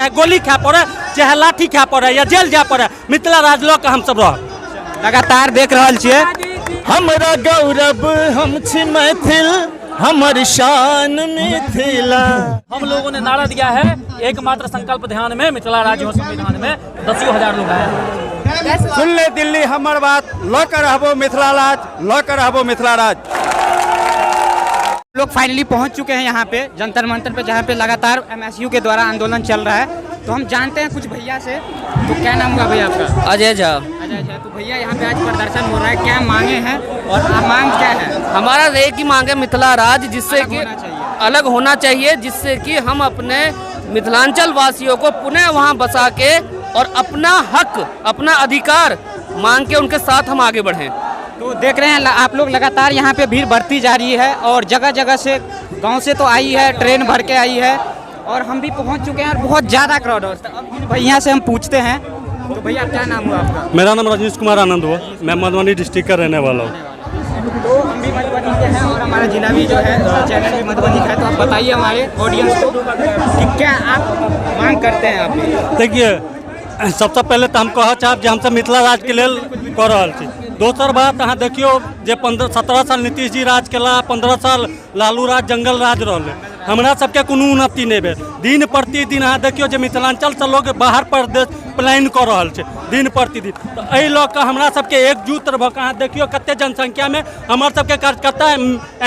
चाहे गोली खाए पड़े, चाहे लाठी खाए पड़े या जेल जाए पड़े, मिथिला राज लऽ कऽ हमसब रहब। लगातार देख रहल छियै। हमरा गौरव हम छी मैथिल, हमर शान मिथिला। हम लोगों ने नारा दिया है एकमात्र संकल्प ध्यान में मिथिला राज्य हो संविधान में, दसियों हजार लोग आए हैं। सुन ले दिल्ली हमर बात, लऽ कऽ रहबो मिथिला राज, लऽ कऽ रहबो मिथिला राज। लोग फाइनली पहुंच चुके हैं यहाँ पे जंतर मंतर पे, जहाँ पे लगातार एमएसयू के द्वारा आंदोलन चल रहा है। तो हम जानते हैं कुछ भैया से। तो क्या नाम हुआ भैया आपका? अजय झा। अजय झा। तो भैया यहाँ पे आज प्रदर्शन हो रहा है, क्या मांगे हैं और आप मांग क्या है? हमारा एक ही मांग है, मिथिला राज, जिससे अलग कि होना चाहिए। अलग होना चाहिए, जिससे कि हम अपने मिथिलांचल वासियों को पुनः वहाँ बसा के और अपना हक अपना अधिकार मांग के उनके साथ हम आगे बढ़ें। तो देख रहे हैं आप लोग लगातार यहाँ पे भीड़ बढ़ती जा रही है और जगह जगह से गांव से तो आई है, ट्रेन भर के आई है और हम भी पहुँच चुके हैं और बहुत ज़्यादा क्राउड है। तो अब इन भैया से हम पूछते हैं। तो भैया क्या नाम हुआ आपका? मेरा नाम रजनीश कुमार आनंद हुआ, मैं मधुबनी डिस्ट्रिक्ट का रहने वाला हूँ। तो हम भी मधुबनी के हैं और हमारा जिला भी जो है चैनल भी मधुबनी का है। तो आप बताइए हमारे ऑडियंस को कि क्या आप मांग करते हैं आप भी? देखिए, सबसँ पहिले तऽ हम कहऽ चाहब जे हमसब मिथिला राज्यके लेल कऽ रहल छी। दोसर बात, अहाँ देखियौ जे 15-17 साल नीतीश जी राज केला, 15 साल लालू राज, जंगल राज रहलै, हमरा सबके कोनो उन्नति नहि भेल। दिन प्रतिदिन अहाँ देखियौ जे मिथिलाञ्चलसँ लोक बाहर परदेश पलायन कऽ रहल छै दिन प्रतिदिन। तऽ एहि लऽ कऽ हमरा सबके एकजुट भऽ कऽ अहाँ देखियौ कते जनसंख्यामे हमर सबके कार्यकर्ता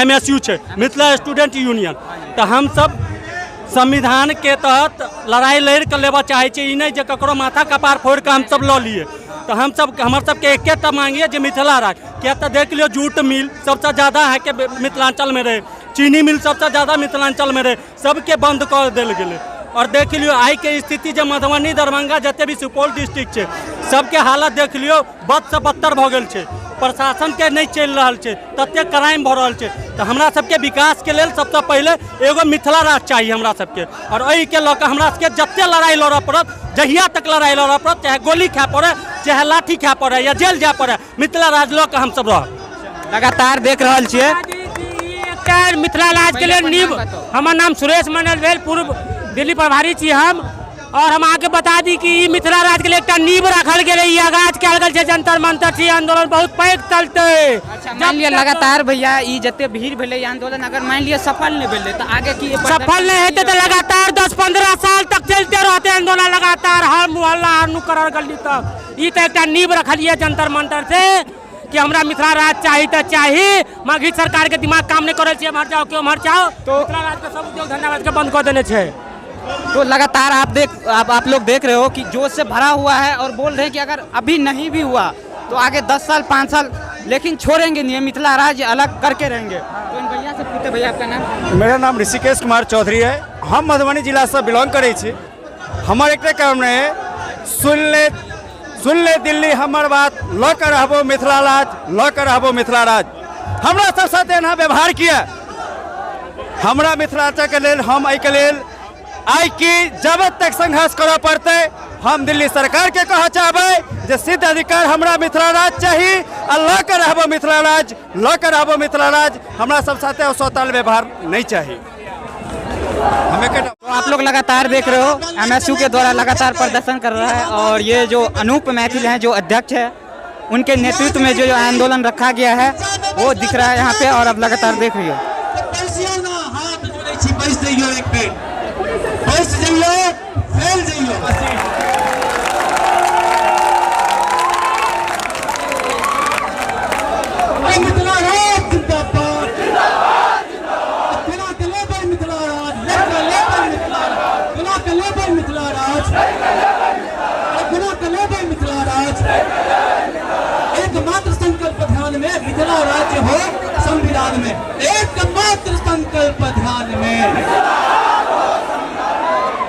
एम एस यू छै, मिथिला स्टूडेंट यूनियन। तऽ हमसब संविधान के तहत लड़ाई लड़ि कऽ लेबऽ चाहै छी, ई नहि जे ककरो माथा कपार फोड़ि कऽ हमसब लऽ लिए। तऽ हमसब, हमर सबके एकेटा मांग यऽ जे मिथिला राज्य। किया तऽ देख लियौ, जूट मिल सबसँ ज्यादा अहाँके मिथिलाञ्चलमे रहै, चीनी मिल सबसँ ज्यादा मिथिलाञ्चलमे रहै, सबके बन्द कऽ देल गेलै। आओर देख लियौ आइके स्थिति जे मधुबनी, दरभंगा, जते भी सुपौल डिस्ट्रिक्ट छै, सबके हालत देख लियौ, बदसँ बदतर भऽ गेल छै। प्रशासनके नहि चलि रहल छै, ततेक क्राइम भऽ रहल छै। तऽ हमरा सबके विकासके लेल सबसँ पहिले एगो मिथिला राज्य चाही हमरा सबके। आओर एहिके लऽ कऽ हमरा सबके जते लड़ाइ लड़ऽ पड़त, जहिया तक लड़ाइ लड़ऽ पड़त, चाहे गोली खाए पड़े, चाहे लाठी खाए पड़े या जेल जाए पड़े, मिथिला राज्य लऽ कऽ हमसब रहब। लगातार देख रहल छियै। एकटा मिथिला राज्य के लेल नींव। हमर नाम सुरेश मंडल भेल, पूर्व दिल्ली प्रभारी छी हम। और हम अहाँके बता दी कि ई मिथिला राज्य के लिए एकटा नींव राखल गेलै, ई आगाज कयल गेल छै जंतर मंतर छै। आंदोलन बहुत पैघ चलतै। अच्छा, मान लिअ लगातार भैया ई जते भीड़ भेलै, ई आंदोलन अगर मान लिअ सफल नहि भेलै तऽ आगे की एहि पर? सफल नहीं हेतै तऽ लगातार 10-15 साल तक चलते रहतै आंदोलन, लगातार हर मोहल्ला, हर नुक्कड़, हर गली तक। ई तऽ एकटा नींव रखलियै जंतर मंतर से कि हमरा मिथिला राज्य चाही तऽ चाही। मगही सरकार के दिमाग काम नहीं करै छै, एम्हर जाओ कि ओम्हर जाओ, तो मिथिला राज्य के सब उद्योग धंधा के बंद कऽ देने छै। तो लगातार आप देख आप आप लोग देख रहे हो कि जोश से भरा हुआ है और बोल रहे हैं कि अगर अभी नहीं भी हुआ तो आगे 10 साल, 5 साल, लेकिन छोड़ेंगे नहीं, मिथिला राज्य अलग करके रहेंगे। तो इन भैया से पूछते। भैया, आपका नाम? मेरा नाम ऋषिकेश कुमार चौधरी है, हम मधुबनी जिलासँ बिलोंग करै छी। हमर एकटा काम है, सुन ले, सुन ले दिल्ली हमर बात, लऽ कऽ रहबो मिथिला राज, लऽ कऽ रहबो मिथिला राज। हमरा सब साथ एना व्यवहार किया हमरा मिथिलाञ्चलके लेल? हम एहिके लेल आइ की जब तक संघर्ष करऽ पड़तै। हम दिल्ली सरकारके कहऽ चाहबै जे सिद्ध अधिकार हमरा मिथिला राज चाही आ लऽ कऽ रहबो मिथिला राज, लऽ कऽ रहबो मिथिला राज। हमरा सब साथे सौताल व्यवहार नहि चाही हमें। तो आप लोग लगातार देख रहे हो, एमएसयू के द्वारा लगातार प्रदर्शन कर रहा है और ये जो अनूप मैथिल हैं, जो अध्यक्ष है, उनके नेतृत्व में जो जो आंदोलन रखा गया है वो दिख रहा है यहाँ पे और अब लगातार देख रही हो। बैसियौ ना, हाथ जोड़ै छी, बैस जइयौ, एक बेर बैस जइयौ, फैल जइयौ। अरे मिथिला राज जिंदाबाद! केना के लेबै मिथिला राज? लेबै, लेबै मिथिला राज। केना के लेबै मिथिला राज? अरे केना के लेबै मिथिला राज? एकमात्र संकल्प ध्यान में मिथिला राज्य हो संविधान में। एकमात्र संकल्प ध्यान में,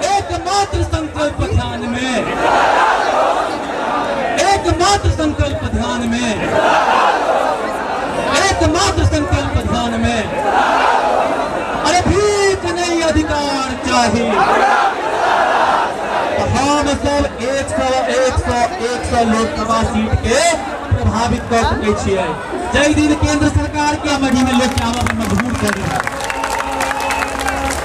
एकमात्र संकल्प ध्यान में, एकमात्र संकल्प ध्यान में, एकमात्र संकल्प ध्यान में। अरे भीख नहीं, अधिकार चाहिए। हम सब 100, 100, 100 लोकसभा सीट के प्रभावित कर सकै छियै, जाहि दिन केंद्र सरकार के मढ़ी में लोग के आबऽ पर मजबूर कर देबै।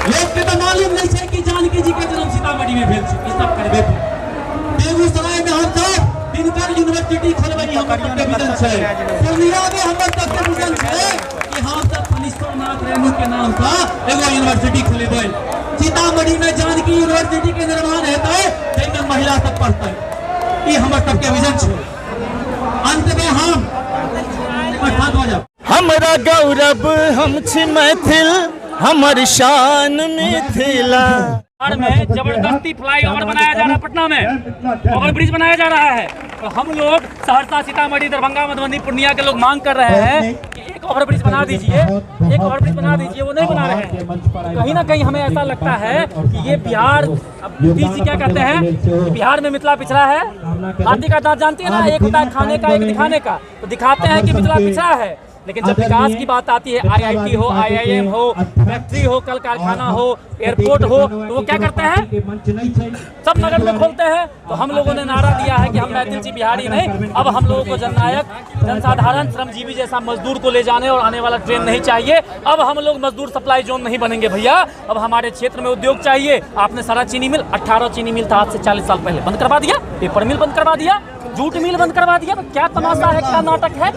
लोक के तऽ मालूम नहि छै कि जानकी जी के जन्म सीतामढ़ी में भेल छै। ई सब करबे। बेगूसराय में हम सब दिनकर यूनिवर्सिटी खोलबै, ई हमर सबके विजन छै। पूर्णिया में हमर सबके विजन छै कि हम सब फणीश्वर नाथ रेणु के नाम से एगो यूनिवर्सिटी खोलेबै। सीतामढ़ी में जानकी यूनिवर्सिटी के निर्माण हेतै, जाहिमे महिला सब पढ़तै। ई हमर सबके विजन छै। अंत में हम शांत हो जाओ। हमरा गौरव हम छी मैथिल, हमर शान मिथिला। बिहार में जबरदस्ती फ्लाईओवर बनाया जा रहा है, पटना में ओवरब्रिज बनाया जा रहा है और हम लोग सहरसा, सीतामढ़ी, दरभंगा, मधुबनी, पूर्णिया के लोग मांग कर रहे हैं कि एक ओवरब्रिज बना दीजिए, एक ओवरब्रिज बना दीजिए, वो नहीं बना रहे हैं। कहीं ना कहीं हमें ऐसा लगता है कि ये बिहार, अब नीतीश जी क्या कहते हैं कि बिहार में मिथिला पिछड़ा है। हाथी का दांत जानती है ना, एक होता है खाने का, एक दिखाने का। तो दिखाते हैं कि मिथिला पिछड़ा है, लेकिन जब विकास की बात आती है, आईआईटी हो, आईआईएम हो, फैक्ट्री हो, कल कारखाना हो, एयरपोर्ट हो, तो वो क्या करते हैं, सब नगर में खोलते हैं। तो हम लोगों ने नारा दिया है कि हम मैथिल जी बिहारी नहीं, अब हम लोगों को जननायक, जनसाधारण, श्रमजीवी जैसा मजदूर को ले जाने और आने वाला ट्रेन नहीं चाहिए। अब हम लोग मजदूर सप्लाई जोन नहीं बनेंगे भैया, अब हमारे क्षेत्र में उद्योग चाहिए। आपने सारा चीनी मिल, 18 चीनी मिल था आज से 40 साल पहले, बंद करवा दिया, पेपर मिल बंद करवा दिया, जूट मिल बंद करवा दिया। क्या तमाशा है, क्या नाटक है?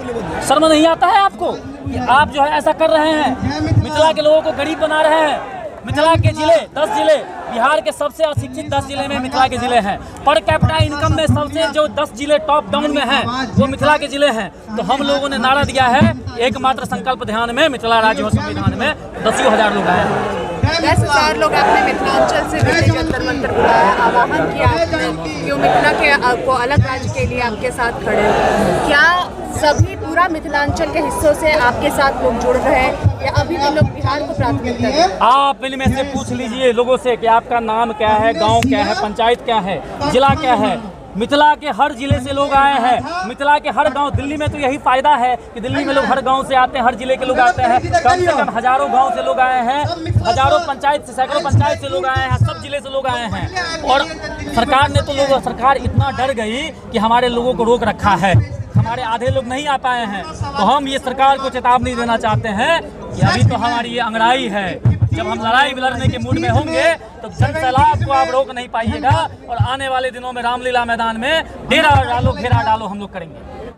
शर्म नहीं आता है आपको कि आप जो है ऐसा कर रहे हैं? मिथिला के लोगों को गरीब बना रहे हैं। मिथिला के जिले 10 जिले, बिहार के सबसे अशिक्षित 10 जिले में मिथिला के जिले हैं। पर कैपिटा इनकम में सबसे जो 10 जिले टॉप डाउन में हैं वो मिथिला के जिले हैं। तो हम लोगों ने नारा दिया है, एकमात्र संकल्प ध्यान में मिथिला राज्य हो संविधान में। 10,000 लोग आए हैं। 10,000 लोग आपने मिथिलांचल से दिल्ली जंतर मंतर बुलाया, आह्वान किया आपने कि वो मिथिला के को अलग राज्य के लिए आपके साथ खड़े हो। क्या सभी पूरा मिथिलांचल के हिस्सों से आपके साथ लोग जुड़ रहे हैं या अभी भी लोग बिहार को प्राथमिकता दे? आप इनमें से पूछ लीजिए लोगों से कि आपका नाम क्या है, गांव क्या है, पंचायत क्या है, जिला क्या है। मिथिला के हर जिले से लोग आए हैं, मिथिला के हर गांव। दिल्ली में तो यही फायदा है कि दिल्ली में लोग हर गांव से आते हैं, हर जिले के लोग आते हैं। कम से कम हजारों गांव से लोग आए हैं, हजारों पंचायत से, सैकड़ों पंचायत से लोग आए हैं, सब जिले से लोग आए हैं। और सरकार ने तो लोग, सरकार इतना डर गई कि हमारे लोगों को रोक रखा है, हमारे आधे लोग नहीं आ पाए हैं। तो हम ये सरकार को चेतावनी देना चाहते हैं कि अभी तो हमारी ये अंगड़ाई है, जब हम लड़ाई लड़ने के मूड में होंगे तो जन सैलाब को आप रोक नहीं पाइएगा। और आने वाले दिनों में रामलीला मैदान में डेरा डालो, घेरा डालो हम लोग करेंगे।